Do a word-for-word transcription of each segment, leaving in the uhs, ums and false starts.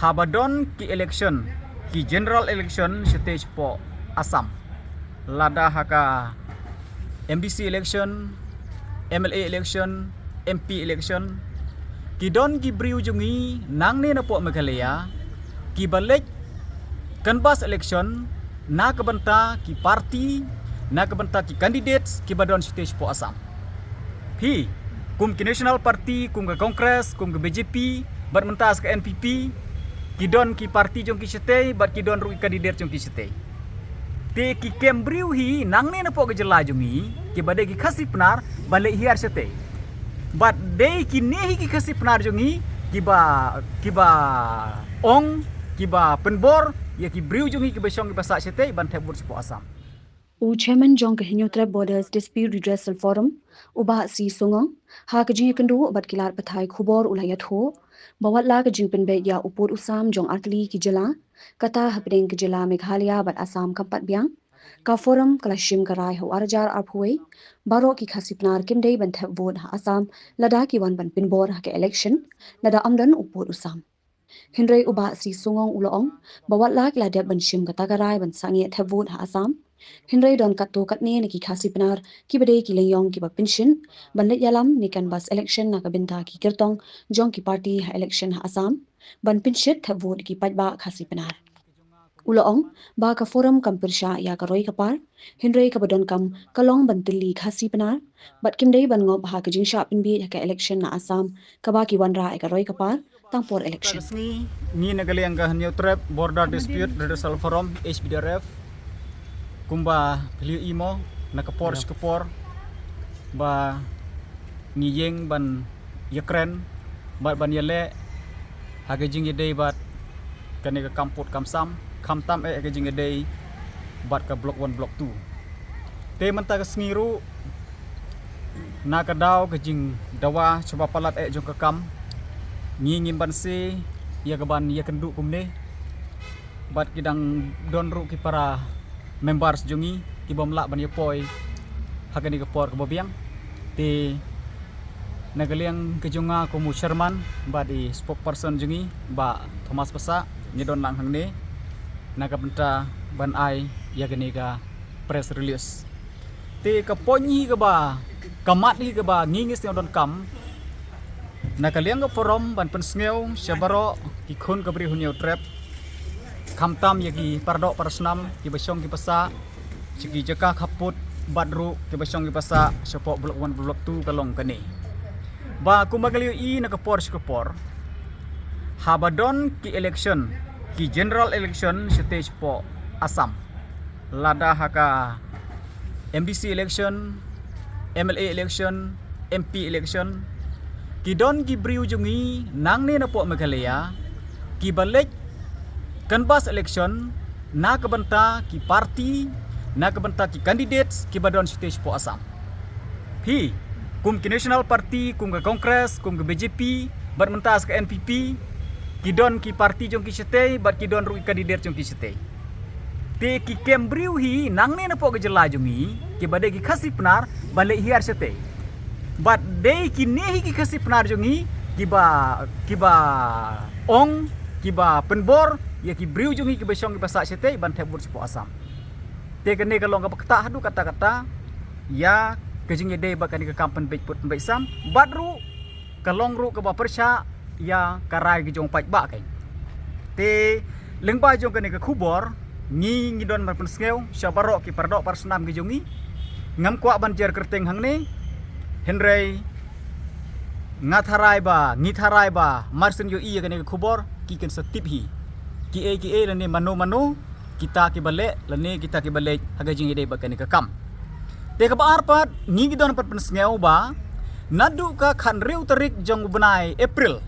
Haba don ki election, ki general election shatei shapoh Assam, lada ha ka M D C election, M L A election, M P election, ki don ki briew jong ngi nangne napoh Meghalaya kiba leit canvass election na ka bynta ki party, na ka bynta ki candidates kiba don shatei shapoh Assam. Phi, kum ki National Party, kum ka Congress, kum ka B J P, bad mynta sa ka N P P, ki don ki party jong ki shatei bad ki don ruh ki candidate jong ki shatei. Te ki kem briew hi nangne napoh ka jylla jong ngi kiba dei ki Khasi Pnar ban leit hiar shatei. Bad dei kine hi ki Khasi Pnar jong ngi kiba, kiba ong, kiba pynbor ïa ki briew jong ngi kiba shong kiba sah shatei ban thep vote shapoh Assam. U Chairman jong ka Hynñiewtrep Borders Dispute Redressal Forum, u Bah C Sungong, ha ka jingïakynduh bad ki lad pathai khubor u la ïathuh ba watla ka jingpynbeit ïa u pud u sam jong artylli ki jylla, kata hapdeng ka jylla Meghalaya bad Assam kam pat biang, ka forum ka la shim ka rai ha u ar hajar arphew wei, baroh ki Khasi Pnar kim dei ban thep vote ha Assam lada ki wan ban pynbor ha ka election, lada ym don u pud u sam. Hynrei u Bah C Sungong u la ong ba watla ki la dep ban shim kata ka rai ban sangeh thep vote ha Assam, hynrei don katto katne na ki Khasi Pnar kiba dei ki lyngngoh kiba pynshit ban leit ïalam ne canvass election na ka bynta ki kyrtong jong ki party ha election ha Assam, ban pynshit thep vote ki paidbah Khasi Pnar. U la ong ba ka forum kam pyrshah ïa ka roi ka par, hynrei kaba donkam ka long ban tylli Khasi Pnar, bad kim dei ban ngop ha ka jingshah pynbieit ha ka election na Assam kaba ki wanrah ïa ka roi ka par tang por election. Ngi, ngi na ka liang ka Hynñiewtrep Border Dispute Redressal Forum, H B D R F, kumba phi la ïohi mo na ka por sha ka por ba ngi ïeng ban ïakren bad ban ïaleh ha ka jingïadei bad kane ka kam pud kam sam, khamtam eh ha ka jingïadei bad ka Block One, Block Two. Te mynta ka sngi ruh, na ka daw ka jingdawa shaba palat eh jong ka kam, ngi ngim banse ïa ka ban ïakynduh kumne. Bad ki dang don ruh ki para members jong ngi ki bym lah ban ïa poi ha kane ka por kaba biang. Te na ka liang ka jong nga kum u chairman bad i spokesperson jong ngi, Bah Thomas Passah, ngi don lang hangne na ka bynta ban ai ïa kane ka press release. Te ka point hi kaba, ka mat hi kaba ngi ngi sngew donkam na ka liang ka forum ban pynsngew sha baroh ki khun ka briew Hynñiewtrep, khamtam ïa ki paradoh parasnam kiba shong kiba sah sha ki jaka khappud bad ruh kiba shong kiba sah shapoh Block One, Block Two ka long kane. Ba kumba ngi la ïohi na ka por sha ka por, haba don ki election, ki general election shatei shapoh Assam, lada ha ka M D C election, M L A election, M P election, ki don ki briew jong ngi nangne napoh Meghalaya kiba leit canvass election na ka bynta ki party, na ka bynta ki candidates kiba don shatei shapoh Assam. Phi, kum ki National Party, kum ka Congress, kum ka B J P, bad mynta sa ka N P P, ki don ki party jong ki shatei bad ki don ruh ki candidate jong ki shatei. Te ki kem briew hi nangne napoh ka jylla jong ngi kiba dei ki Khasi Pnar ban leit hiar shatei. Bad dei kine hi ki Khasi Pnar jong ngi kiba, kiba ong, kiba pynbor ïa ki briew jong ngi kiba shong kiba sah shatei ban thep vote shapoh Assam. Te kane ka long kaba ktah haduh katta katta ïa ka jingïadei bad kane ka kam pynbeit pud pynbeit sam, bad ruh ka long ruh kaba pyrshah ïa ka rai ka jong paidbah kein. Te lyngba jong kane ka khubor, ngi ngi don ban pynsngew sha baroh ki paradoh parasnam ki jong ngi. Ngam kwah ban jer kyrteng hangne, hynrei nga tharai ba, ngi tharai ba mar syn ïohi ïa kane ka khubor ki kynsa tip hi kiei kiei lane mano mano kita kiba leh lane kita kiba leit ha ka jingïadei bad kane ka kam. Te kaba ar pat, ngi ngi don pat pynsngew ba naduh ka khathynriew tarik jong u bnai April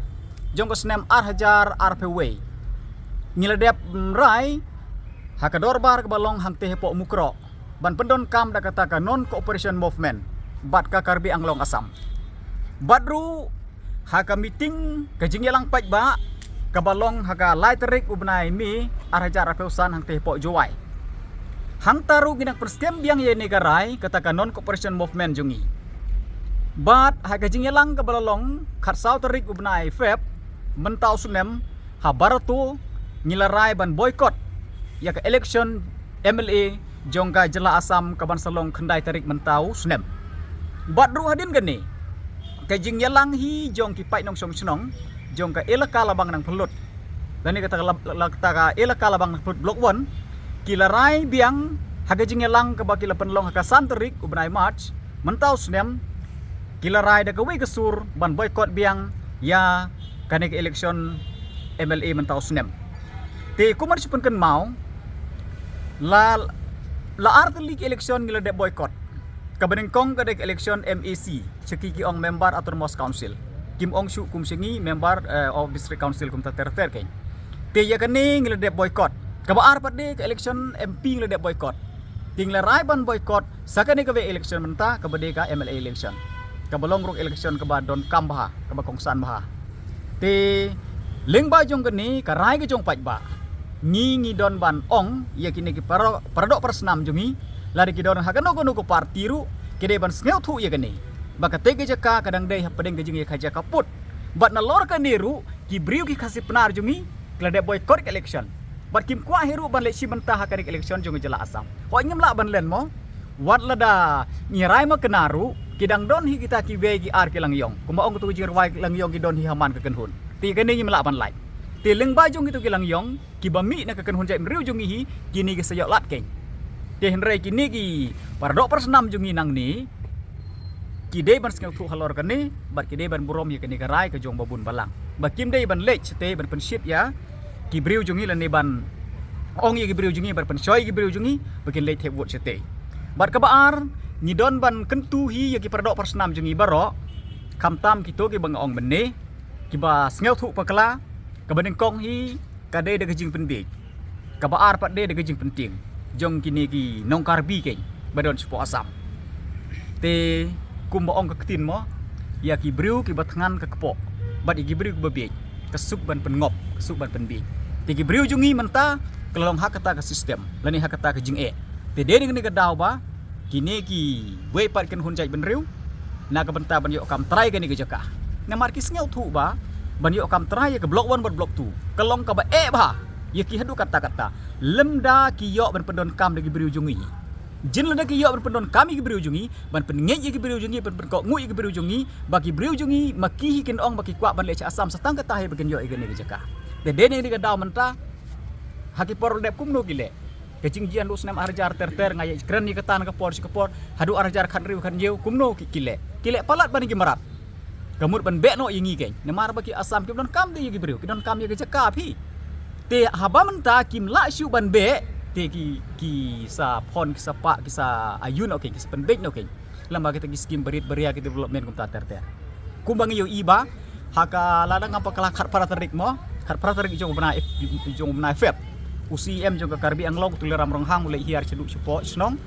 jong ka snem ar hajar arphew wei, ngi la dep, mm, rai ha ka dorbar kaba long hangtei hapoh Mukroh ban pyndonkam da kata ka Non Cooperation Movement bad ka Karbi Anglong Assam. Bad ruh ha ka meeting ka jingïalang paidbah kaba long ha ka lai tarik u bnai May ar hajar arphew san hangtei hapoh Jowai, hangta ruh ngi nang pynskhem biang ïa kane ka rai kata ka Non Cooperation Movement jong ngi. Bad ha ka jingïalang kaba la long khatsaw tarik u bnai Feb mynta u snem, ha Barato ngi la rai ban boycott ïa ka election M L A jong ka jylla Assam ka ban sa long khyndai tarik mynta u snem. Bad ruh hadien kane, ka jingïalang hi jong ki paid nongshong shnong jong ka elaka Labang Nangphyllut, lane kata ka la, la, kata ka elaka Labang Nangphyllut Block One, ki la rai biang ha ka jingïalang kaba ki la pynlong ha ka san tarik u bnai March mynta u snem, ki la rai da kawei ka sur ban boycott biang ïa kane ka election M L A mynta u snem. Te kumba shu pynkynmaw, la, la ar tylli ki election ngi la dep boycott. Kaba nyngkong ka dei ka election M A C sha ki ki ong member Autonomous Council. Kim ong shuh kum sha ngi member, eh, of District Council kumta ter ter keiñ. Te ïa kane ngi la dep boycott. Kaba ar pat de ka election M P ngi la dep boycott. Te ngi la rai ban boycott sa kane kawei election mynta kaba dei ka M L A election, kaba long ruh election kaba donkam bha, kaba kongsan bha. Te lyngba jong kane ka rai ka jong paidbah, ngi ngi don ban ong ïa kine ki para, paradoh parasnam jong ngi, lada ki don ha kano kano ka party ruh, ki dei ban sngewthuh ïa kane, ba katei ka jaka ka dang dei hapdeng ka jingïakajia ka pud. Bad nalor kane ruh ki briew ki Khasi Pnar jong ngi ki la dep boycott ka election. Bad kim kwah hi ruh ban leit shim bynta ha kane ka election jong ka jylla Assam. Hooid, ngim lah ban len mo. Wat lada ngi rai ma kane ruh, ki dang don hi kita kiwei ki ar ki langïong. Kumba ong katu ka jingrwai, ki langïong ki don hi ha man ka kynhun. Te kane ngim lah ban lait. Te lyngba jong kitu ki langïong kiba mih na ka kynhun jaitbynriew jong ngi hi, kine ki sa ïoh lad keiñ. Te hynrei kine ki paradoh parasnam jong ngi nangne ki dei ban sngewthuh halor kane, bad ki dei ban burom ïa kane ka rai ka jong ba bun balang, ba kim dei ban leit shatei ban pynshit ïa ki briew jong ngi, lane ban ong ïa ki briew jong ngi, ban pynshoi ïa ki briew jong ngi ba kin leit thep vote shatei. Bad kaba ar, ngi don ban kyntu hi ïa ki paradoh parasnam jong ngi baroh, khamtam kito kiba nga ong mynne, kiba sngewthuh bakla. Kaba nyngkong hi ka dei da ka jingpynbiej. Kaba ar pat dei da ka jingpyntieng jong kine ki nong Karbi keiñ ba don shapoh Assam. Te kumba ong ka ktien mo, ïa ki briew kiba thngan ka kpoh, bad ïa ki briew kiba biej ka suk ban pynngop, ka suk ban pynbiej. Te ki briew jong ngi mynta ka la long ha kata ka system, lane ha kata ka jingeh. Te dei na kane ka daw ba kine kiwei pat ki kynhun jaitbynriew na ka bynta ban ïoh kam trai kane ka jaka. Namar ki sngewthuh ba ban ïoh kam trai ïa ka Block One bad Block Two ka long kaba eh bha ïa ki haduh katta katta. Lymda ki ïoh ban pyndonkam da ki briew jong ngi. Jin lada ki ïoh ban pyndonkam ïa ki briew jong ngi, ban pynngeit ïa ki briew jong ngi, ban pynkohnguh ïa ki briew jong ngi, ba ki briew jong ngi ma ki hi kin ong ba ki kwah ban leit sha Assam sa tang kata hi ba kin ïoh ïa kane ka jaka. Te dei na kane ka daw mynta, ha ki por la dep kumno ki leh. Ka jingjia haduh snem ar hajar ter ter, nga ïakren ïa kata na ka por sha ka por, haduh ar hajar khathynriew khathynñiew kumno ki, ki leh. Ki leh palat ban ïa ki mrad. Ka mut ban beh noh ïa ngi keiñ. Namar ba ki Assam kim donkam de ïa ki briew, ki donkam ïa ka jaka phi. Te haba mynta kim lah shuh ban beh, te ki, ki sa phon, ki sa pah, ki sa ayu noh keiñ, ki sa pynbeit noh keiñ. Lem bad kita ki skim barit baria, ki development kumta ter ter. Kumba ngi ïohi ba ha ka, lada ngam bakla, khatphra tarik mo, khatphra tarik jong u bnai, jong u bnai Feb, u C E M jong ka Karbi Anglong, Tuliram Ronghang, u leit hiar shaduh shapoh shnong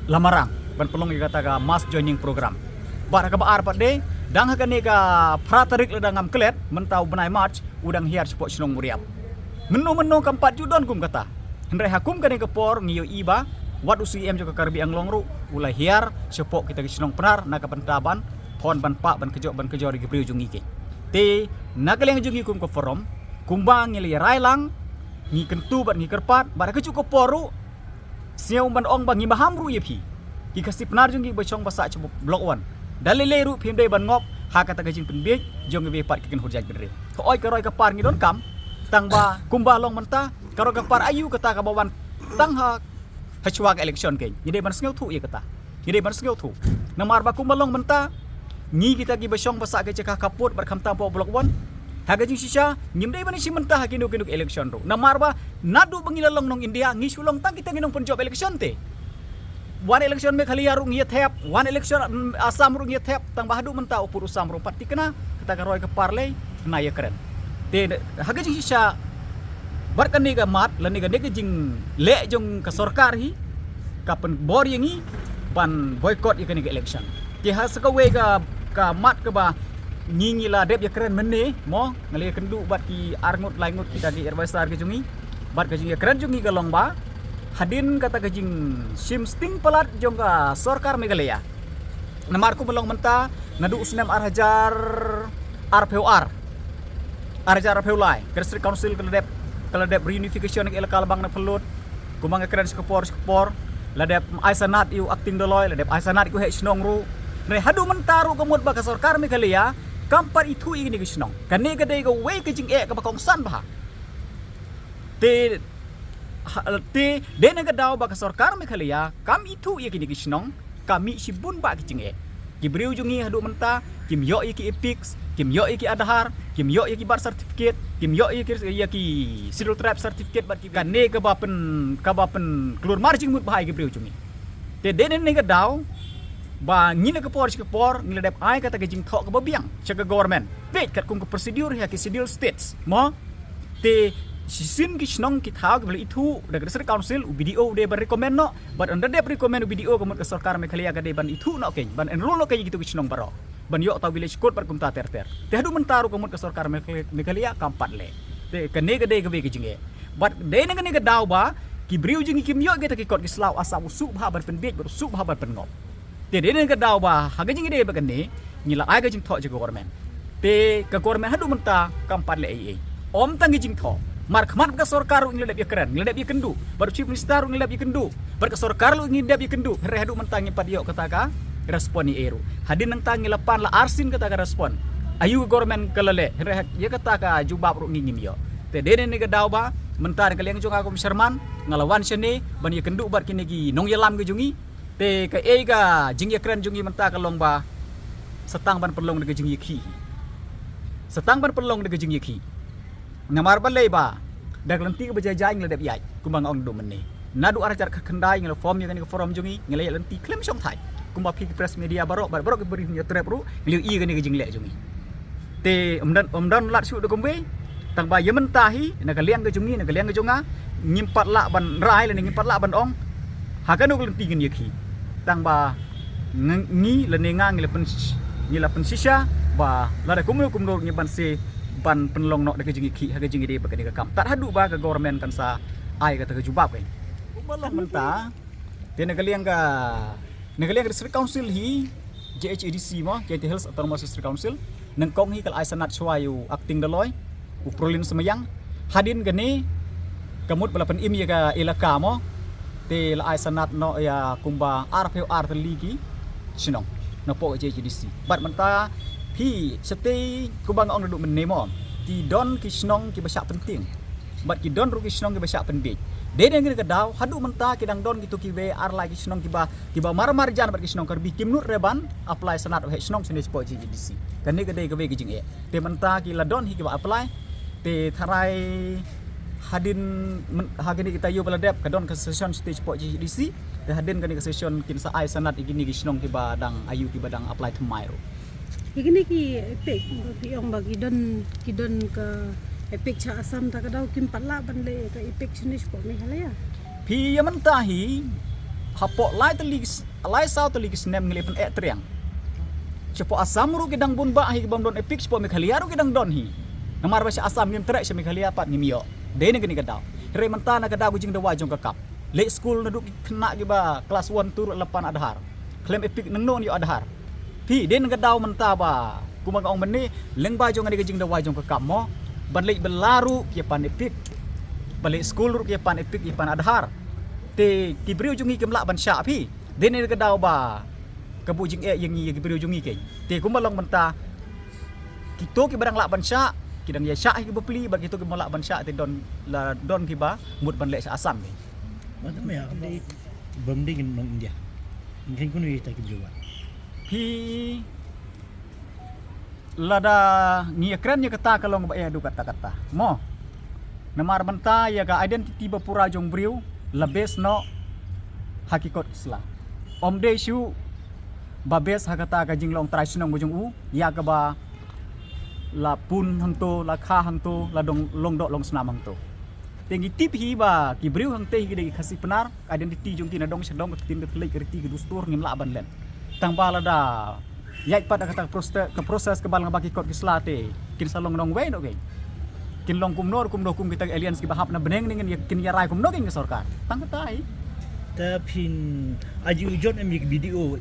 Lamarang ban pynlong ïa kata ka mass joining program. Bad ha kaba ar pat de, dang ha kane ka phra tarik lada ngam klet, mynta u bnai March, u dang hiar shapoh shnong Mawriap. Mynno mynno kam pat ju don kum kata. Hynrei ha kum kane ka por ngi ïohi ba wat u C E M jong ka Karbi Anglong ruh u la hiar shapoh kita ki shnong Pnar na ka bynta ban phon, ban pah, ban kjop, ban kjor ïa ki briew jong ngi keiñ. Te na ka liang jong ngi kum ka forum, kumba ngi la ïa rai lang, ngi kyntu bad ngi kyrpad, bad ha kajuh ka por ruh sngew ban ong ba ngi maham ruh ïa phi, ki Khasi Pnar jong ngi ba shong ba sah sha Block One. Da lei lei ruh phim dei ban ngop ha kata ka jingpynbiej jong kiwei pat ki kynhun jaitbynriew. Hooid, ka roi ka par ngi donkam, tang ba kumba long mynta, ka roi ka par aïu kata kaba wan tang ha, ha shuwa ka election keiñ. Ngi dei ban sngewthuh ïa kata. Ngi dei ban sngewthuh. Namar ba kumba long mynta, ngi kita kiba shong ba sah ka jaka khappud bad khamtam hapoh Block One, ha ka jingshisha ngim dei ban ïashim bynta ha kino kino ki election ruh. Namar ba naduh ba ngi la long nong India, ngi shu long tang kita ki nongpynjop election te. Wan election Meghalaya ruh ngi ïa thep, wan election, mm, Assam ruh ngi ïa thep, tang ba haduh mynta u pud u sam ruh pat thikna, kata ka roi ka par lei na ïakren. Te ha ka jingshisha bad kane ka mat lane kane ka jingleh jong ka sorkar hi ka pynbor ïa ngi ban boycott ïa kane ka election. Te ha sa kawei ka, ka mat kaba ngi ngi la dep ïakren mynne mo, nga la ïakynduh bad ki arngut laingut kita ki advisor ki jong ngi. Bad ka jingïakren jong ngi ka long ba hadien kata ka jingshim sting palat jong ka sorkar Meghalaya. Namar kumba long mynta, naduh u snem ar hajar arphew ar Ar hajar arphew lai ka District Council ka la dep, ka la dep reunification ka elaka Labang na Phyllud. Kumba nga kren sha ka por sha ka por, la dep ai sanad ïa u acting Dolloi, la dep ai sanad ïa u heh shnong ruh. Hynrei haduh mynta ruh ka mut ba ka sorkar Meghalaya kam pat ithuh ïa kine ki shnong. Kane ka dei kawei ka jingeh kaba kongsan bha. Te ha, te dei na ka daw ba ka sorkar Meghalaya kam ithuh ïa kine ki shnong, ka mih shibun bah ki jingeh. Ki briew jong ngi haduh mynta kim ïoh ïa ki EPIC, kim ïoh ïa ki Aadhaar, kim ïoh ïa ki birth certificate, kim ïoh ïa ki, ïa ki Scheduled Tribe certificate bad ki, kane kaba pyn, kaba pynklur mar jingmut bha ïa ki briew jong ngi. Te dei na ka daw ba ngi na ka por sha ka por ngi la dep ai kata ka jingthoh kaba biang sha ka government, peit katkum ka procedure ha ki Scheduled States, mo. Te shisien ki shnong ki thaw kiba la ithuh da ka District Council, u BDO u dei ban recommend noh. Bad ynda dep recommend u BDO ka mut ka sorkar Meghalaya ka dei ban ithuh noh kein, ban enrol noh kein ïa kito ki shnong baroh, ban ïoh ta u village code bad kumta ter ter. Te haduh mynta ruh ka mut ka sorkar Meghalaya, Meghalaya kam pat leh. Te kane ka dei kawei ka jingeh. Bad dei na kane ka daw ba ki briew jong ngi kim ïoh kita ki kot ki sla, u Assam u suk bha ban pynbiej bad u suk bha ban pynngop. Te dei na ka daw ba ha ka jingïadei bad kane ngi la ai ka jingthoh sha ka government. Te ka government haduh mynta kam pat leh ei ei. Ym tang ka jingthoh, markhmat ka sorkar ruh ngi la dep ïakren, ngi la dep ïakynduh bad u Chief Minister ruh ngi la dep ïakynduh, bad ka sorkar ruh ngi dep ïakynduh, hynrei haduh mynta ngim pat ïoh kata ka respond ei ei ruh. Hadien nangta ngi la pan la arsien kata ka respond. Aïu ka government ka la leh, hynrei ïa kata ka jubab ruh ngi ngim ïoh. Te dei na ka daw ba mynta na ka liang jong nga kum u chairman nga la wan shane ban ïakynduh bad kine ki nongïalam ki jong ngi. Te kaei ka jingïakren jong ngi mynta ka long ba sa tang ban pynlong da ka jingïakhih. Sa tang ban pynlong da ka jingïakhih. Namar balei ba da ka lynti kaba jai jai ngi la dep ïaid, kumba nga ong naduh mynne. Naduh ar hajar khyndai ngi la form ïa kane ka forum jong ngi, ngi la ïaid lynti khlem shong thait. Kumba phi ki press media baroh, bad baroh ki briew ngi ïa trep ruh ngi la ïohi ïa kane ka jingleh jong ngi. Te ym don, ym don lad shuh da kumwei. Tang ba ïa mynta hi na ka liang ka jong ngi, na ka liang ka jong nga, ngim pat lah ban rai lane ngim pat lah ban ong ha kano ka lynti ngin ïakhih. Tang ba ngi, ngi lane nga ngi la pyn, ngi la pynshisha ba lada kumno kumno ngi ban sa ban pynlong noh da ka jingïakhih ha ka jingïadei bad kane ka kam, tad haduh ba ka government kan sa ai kata ka jubab kein. Kumba long mynta, te na ka liang ka, na ka liang ka District Council hi, JHADC mo, Jaintia Hills Autonomous District Council, nyngkong hi ka la ai sanad shuwa ïa u acting Dolloi, u Prolin Symbiang. Hadien kane ka mut ba la pynim ïa ka elaka mo, te la ai sanad noh ïa kumba arphew ar tylli ki shnong napoh ka JHADC. Bad mynta phi shatei kumba nga ong naduh mynne mo, ki don ki shnong kiba shah pyntieng bad ki don ruh ki shnong kiba shah pynbiej. Dei na kane ka daw haduh mynta ki dang don kito kiwei ar lai ki shnong kiba, kiba mar marjan bad ki shnong Karbi, kim nud re ban apply sanad heh shnong shane shapoh JHADC. Kane ka dei kawei ka jingeh. Te mynta ki la don hi kiba apply. Te tharai hadien myn, ha kine kita ïew ba la dep ka don ka session stage shapoh JHADC. Te hadien kane ka session kin sa ai sanad ïa kine ki shnong kiba dang aïu, kiba dang apply thymmai ruh. Ïa kine ki EPIC ba phi ong ba ki don, ki don ka EPIC sha Assam, ta ka daw kim pat lah ban leh ka EPIC shane shapoh Meghalaya. Phi ïa mynta hi hapoh lai tylli ki s-, lai saw tylli ki snem ngi la pyneh triang. Shapoh Assam ruh ki dang bun bah hi kibym don EPIC, shapoh Meghalaya ruh ki dang don hi. Namar ba sha Assam ngim treh, sha Meghalaya pat ngim ïoh. Dei na kane ka daw. Hynrei mynta na ka daw ka jingdawa jong ka kap, leit skul naduh ki khynnah kiba klas one two ruh la pan Aadhaar. Khlem EPIC nangno ïoh Aadhaar. Phi, dei na ka daw mynta ba kumba nga ong mynne, lyngba jong kane ka jingdawa jong ka kap mo, ban leit bylla ruh ki ïa pan EPIC, ban leit skul ruh ki ïa pan EPIC, ïa pan Aadhaar. Te ki briew jong ngi kim lah ban shah phi. Dei na ka daw ba ka buh jingeh ïa ngi, ïa ki briew jong ngi kein. Te kumba long mynta, kito kiba dang lah ban shah ki dang ïa shah hi ki bapli, bad kito kiba lah ban shah te don, la don kiba mut ban leh sha Assam kein. Bym dei, bym dei ki nong India. Ngin kunu ïa ta ki briew. Phi, lada ngi ïakren ïa kata ka long ba ïa haduh katta katta mo. Namar mynta ïa ka identity ba pura jong briew la base noh ha ki kot ki sla. Ym dei shuh ba base ha kata ka jinglong trai shnong ba jong u, ïa kaba la pun hangto, la kha hangto, la dong, long doh long snam hangto. Te ngi tip hi ba ki briew hangtei hi ki dei ki Khasi Pnar, identity jong ki na dong sha dong, ka ktien ka thylliej, ka riti ka dustur ngim lah ban len. Tang ba lada ïaid pat da kata ka proste-, ka process kaba long ba ki kot ki sla te kin sa long nongwei noh kein. Kin long kumno kumno kum kita ki aliens kiba hap na bneng ne ngin ïa, kin ïa rai kumno kein ka sorkar. Tang kata hi. Ta phin aju jon em ïa ki video.